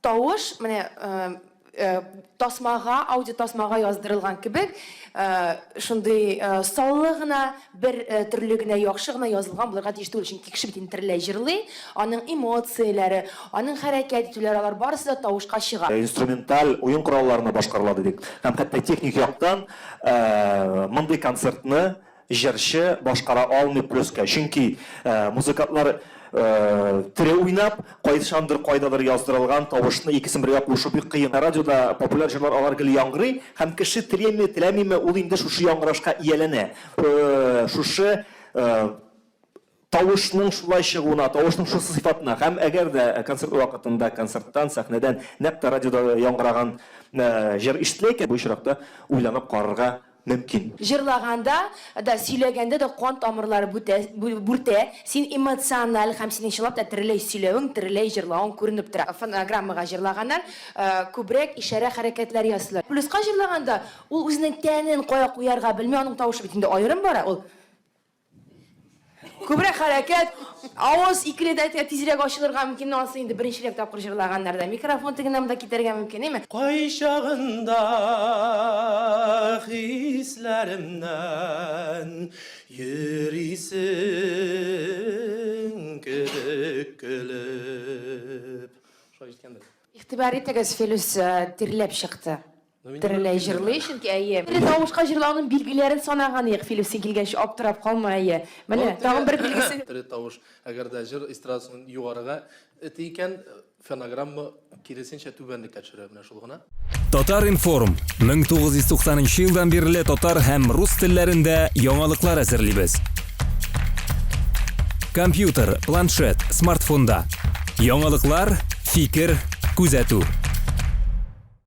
Тавыш менә тасмага, аудиотасмага яздырылган кебек, шундый саллы гына, бер төрле генә, яхшы гына язылган булырга тиеш түгел. Чөнки кеше бит инде тереләй җырлый, аның эмоцияләре, аның хәрәкәт итүләре, алар барысы да тавышка чыга. Инструменталь уен коралларына башкарыла дидек. Һәм хәтта техник яктан мондый концертны Җырчы башкара алмый плюска, чөнки музыкантлар тере уйнап, кайчандыр кайдадыр яздырылган тавышны икесен бергә кушу бик кыен. Радиода популяр җырлар алар гел яңгырый, һәм кеше телиме, теләмиме, ул инде шушы яңгырашка ияләнә. Шушы тавышның шулай чыгуына, тавышның шушы сыйфатына. Һәм әгәр дә концерт вакытында концерттан, сәхнәдән нәкъ тә радиода яңгыраган җыр ишетелә икән, бу очракта уйланып карарга мөмкин. Җырлаганда да, сөйләгәндә дә кан тамырлары бүтә, бүртә, син эмоциональ һәм синең чынлап та тереләй сөйләвең, тереләй җырлавың күренеп тора. Фонограммага җырлаганнар күбрәк ишарә-хәрәкәтләр ясыйлар. Плюска җырлаганда ул үзенең тәнен кая куярга белми, аның тавышы бит инде аерым бара, ул Күбрәк хәрәкәт, авыз икеләтә тизрәк ачылырга мөмкин, анысы инде беренчерәк тапкыр җырлаганнарда микрофон тегенә монда китәргә мөмкин, әйме? Кайчагында хисләремнән йөрисең кебек көлеп. Шулай җиткәндер. Игътибар итегез, Филүс тирләп чыкты. Тереләй җырлый, чөнки, әйе. Тере тавышка җырлауның билгеләрен санаган идек, Филүс, син килгәнче аптырап калма, әйе. Менә, тагын бер билгесе. Тере тавыш, әгәр дә җыр эстрадасын югарыга эти икән, фонограмма киресенчә түбәнлеккә төшерә, менә шул гына. Татар-информ, 1990 нчы елдан бирле татар һәм рус телләрендә яңалыклар әзерлибез. Компьютер, планшет, смартфонда. Яңалыклар, фикер, күзәтү.